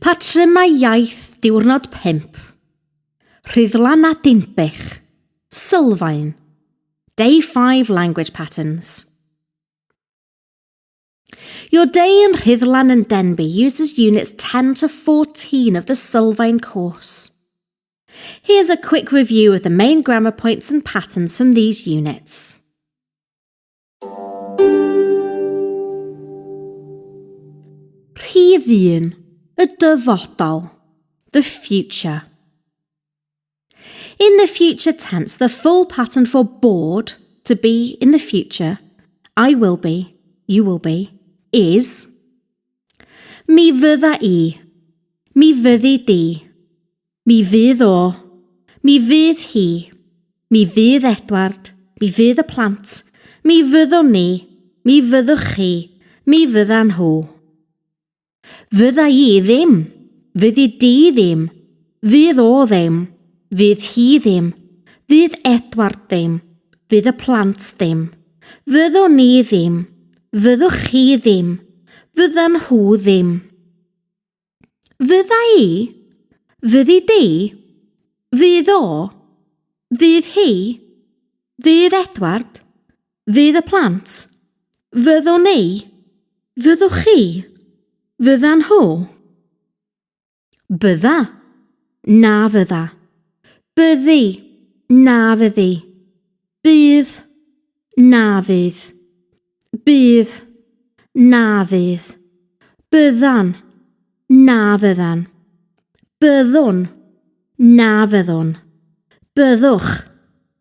Patrymau iaith diwrnod 5. Rhuddlan a Dinbych. Sylfaen. Day 5 language patterns. Your day in Rhuddlan and Denbigh uses units 10 to 14 of the Sylfaen course. Here's a quick review of the main grammar points and patterns from these units. Rhif 1, y dyfodol, the future. In the future tense, the full pattern for bod, to be in the future, I will be, you will be, is Mi fydda i, mi fyddi di, mi fydd o, mi fydd hi, mi fydd Edward, mi fydd y plant, mi fyddwn ni, mi fyddwch chi, mi fyddan nhw. Fydda i ddim, fyddi di ddim, fydd o ddim, fydd hi ddim, fydd Edward ddim, fydd y plant ddim, fyddwn ni ddim, fyddwch chi ddim, fyddan nhw ddim. Fydda i, fyddi di, fydd o, fydd hi, fydd Edward, Fydd y plant? Fyddwn ni? Fyddwch chi? Fyddan nhw? Bydda. Na fydda. Byddi. Na fyddi. Bydd. Na fydd. Bydd. Na fydd. Byddan. Na fyddan. Byddwn. Na fyddwn. Byddwch.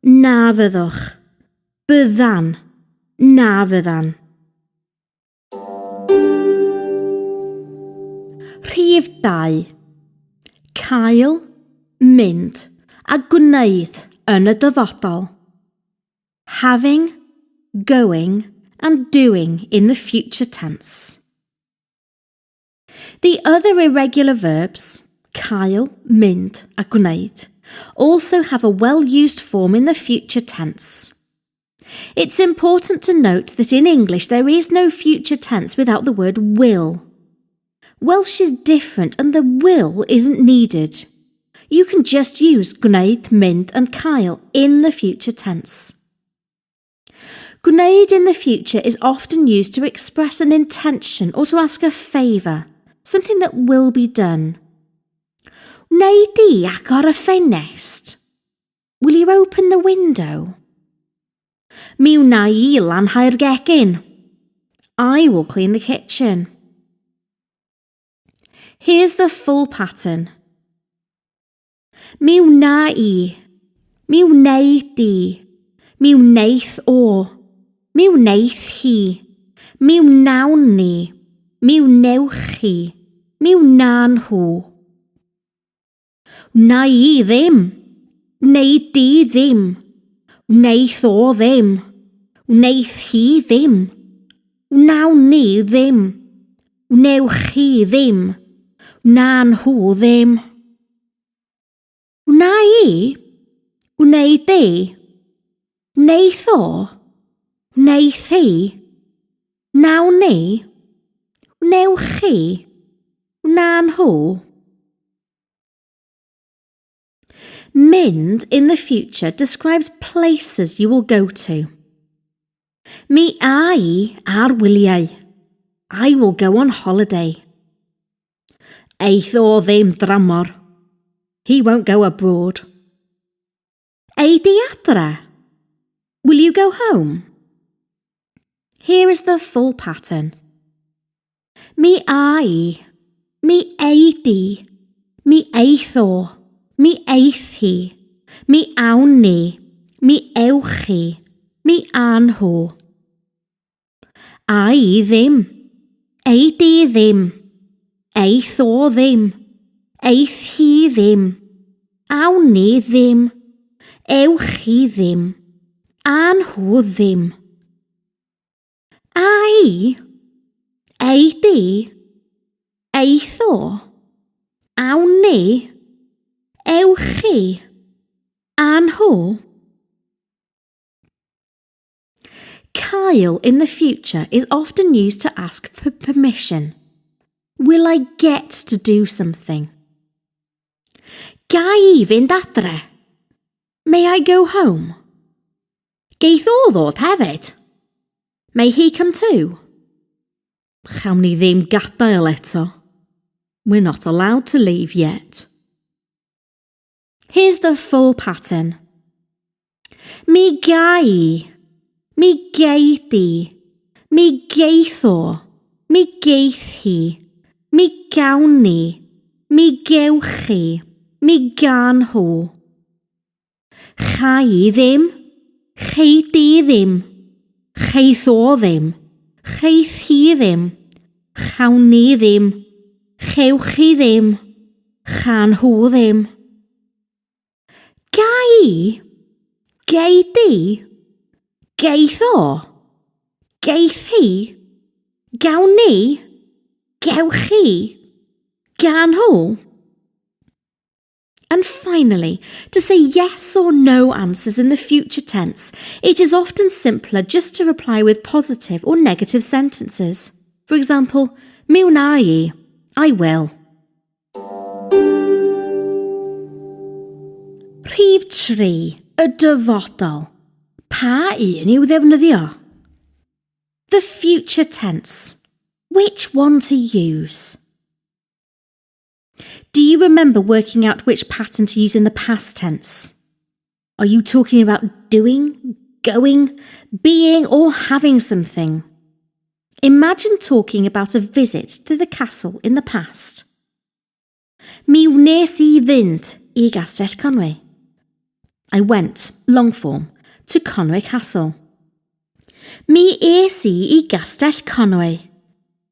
Na fyddwch. Byddan. Na fyddan. Rhif 2. Cael, mynd a gwneud yn y dyfodol. Having, going and doing in the future tense. The other irregular verbs, cael, mynd a gwneud, also have a well-used form in the future tense. It's important to note that in English there is no future tense without the word will. Welsh is different and the will isn't needed. You can just use gwneud, mynd and cael in the future tense. Gwneud in the future is often used to express an intention or to ask a favour, something that will be done. Wnei di agor y ffenest? Will you open the window? Mi wna i lanhau'r gegin. I will clean the kitchen. Here's the full pattern. Mi wna i. Mi wnei di. Mi wneith o. Mi wneith hi. Mi wnawn ni. Mi wnewch chi. Mi wna nhw. Wna i ddim. Wnei di ddim. Wneith o ddim. Wneith hi ddim. Wnawn ni ddim. Wnewch chi ddim. Wna nhw ddim. Wna i? Wnei di? Wneith o? Wneith hi? Wnawn ni? Wnewch chi? Wna nhw? Mynd in the future describes places you will go to. Mi a i ar wyliau. I will go on holiday. Eith o ddim dramor. He won't go abroad. Ei di adra? Will you go home? Here is the full pattern. Mi a i, mi ei di, mi eith o, mi eith hi, mi awn ni, mi ewch chi, mi a nhw. A i ddim, ei di ddim, eith o ddim, Eith hi ddim. Awn ni ddim. Ewch chi ddim. A nhw ddim. A i? Ei di? Eith o? Awn ni? Ewch chi? A nhw? Cael in the future is often used to ask for permission. Will I get to do something? Ga i fynd adre? May I go home? Geith o ddod hefyd? May he come too? Chawn ni ddim gadael eto. We're not allowed to leave yet. Here's the full pattern. Mi ga i, mi gei di, mi geith o, mi geith hi, mi gawn ni, mi gewch chi, mi gan nhw. Cha i ddim, chei di ddim, cheith o ddim, cheith hi ddim, chawn ni ddim, chewch chi ddim, chan nhw ddim. Ga i? Gei di? Geith o? Geith hi? Gawn ni? Gewch chi? Gan nhw? And finally, to say yes or no answers in the future tense, it is often simpler just to reply with positive or negative sentences. For example, mi wna i, I will. Rhif 3, y dyfodol. Pa un i'w ddefnyddio? The future tense. Which one to use? Do you remember working out which pattern to use in the past tense? Are you talking about doing, going, being, or having something? Imagine talking about a visit to the castle in the past. Mi wnes i fynd i Gastell Conwy. I went, long form, to Conwy Castle. Mi es i i Gastell Conwy.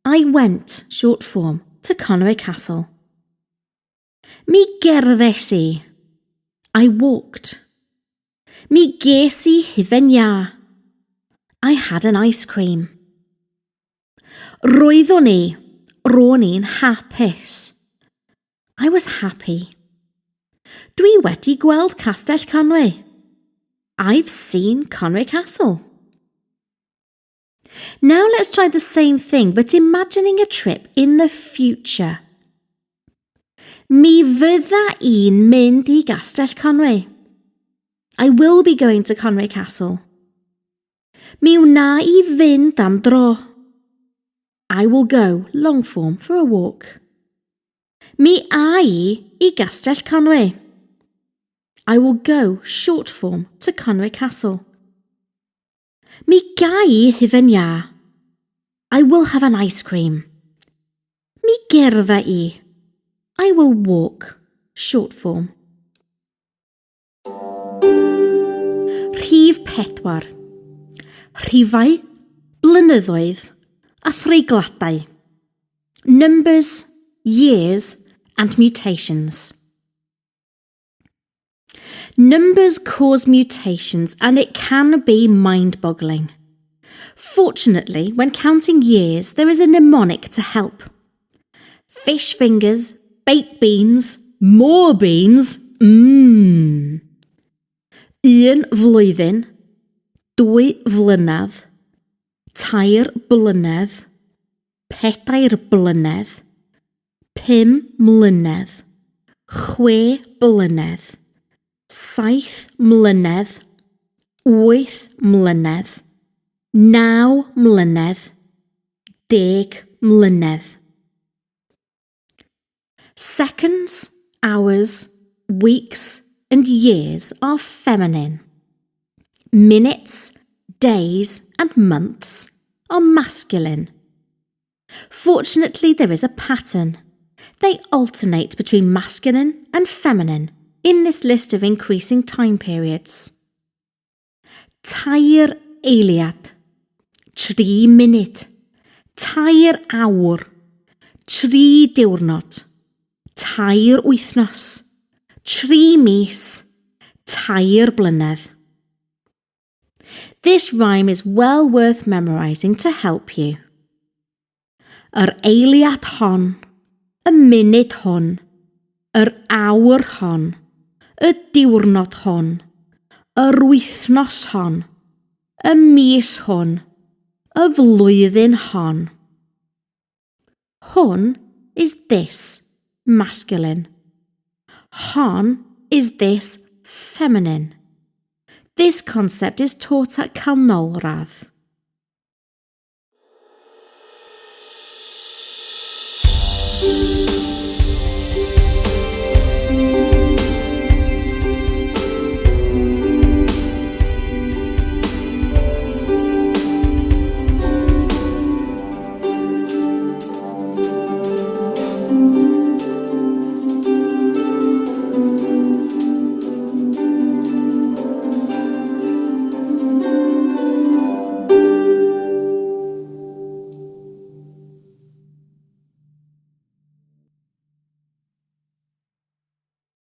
I went, short form, to Conwy Castle. Mi gerddes i. I walked. Mi ges i hufen iâ. I had an ice cream. Roeddwn i, ro'n i'n hapus. I was happy. Dwi wedi gweld Castell Conwy. I've seen Conwy Castle. Now let's try the same thing, but imagining a trip in the future. Mi fydda i'n mynd i Gastell Conwy. I will be going to Conwy Castle. Mi wna i fynd am dro. I will go, long form, for a walk. Mi a i i Gastell Conwy. I will go, short form, to Conwy Castle. Mi ga i hufen iâ. I will have an ice cream. Mi gerdda i. I will walk, short form. Rhif 4. Rhifau, blynyddoedd a threigladau. Numbers, years and mutations. Numbers cause mutations and it can be mind-boggling. Fortunately, when counting years, there is a mnemonic to help. Fish fingers, baked beans, more beans, mmm. Un flwyddyn, dwy flynedd, tair blynedd, pedair blynedd, pum mlynedd, chwe blynedd, saith mlynedd, wyth mlynedd, naw mlynedd, deg mlynedd. Seconds, hours, weeks and years are feminine. Minutes, days and months are masculine. Fortunately, there is a pattern. They alternate between masculine and feminine in this list of increasing time periods. Tair eiliad. Tri munud. Tair awr. Tri diwrnod. Tair wythnos, tri mis, tair blynedd. This rhyme is well worth memorising to help you. Yr eiliad hon, y munud hwn, yr awr hon, y diwrnod hwn, yr wythnos hon, y mis hwn, y flwyddyn hon. Hwn is this, masculine. Hon is this, feminine. This concept is taught at Canolradd.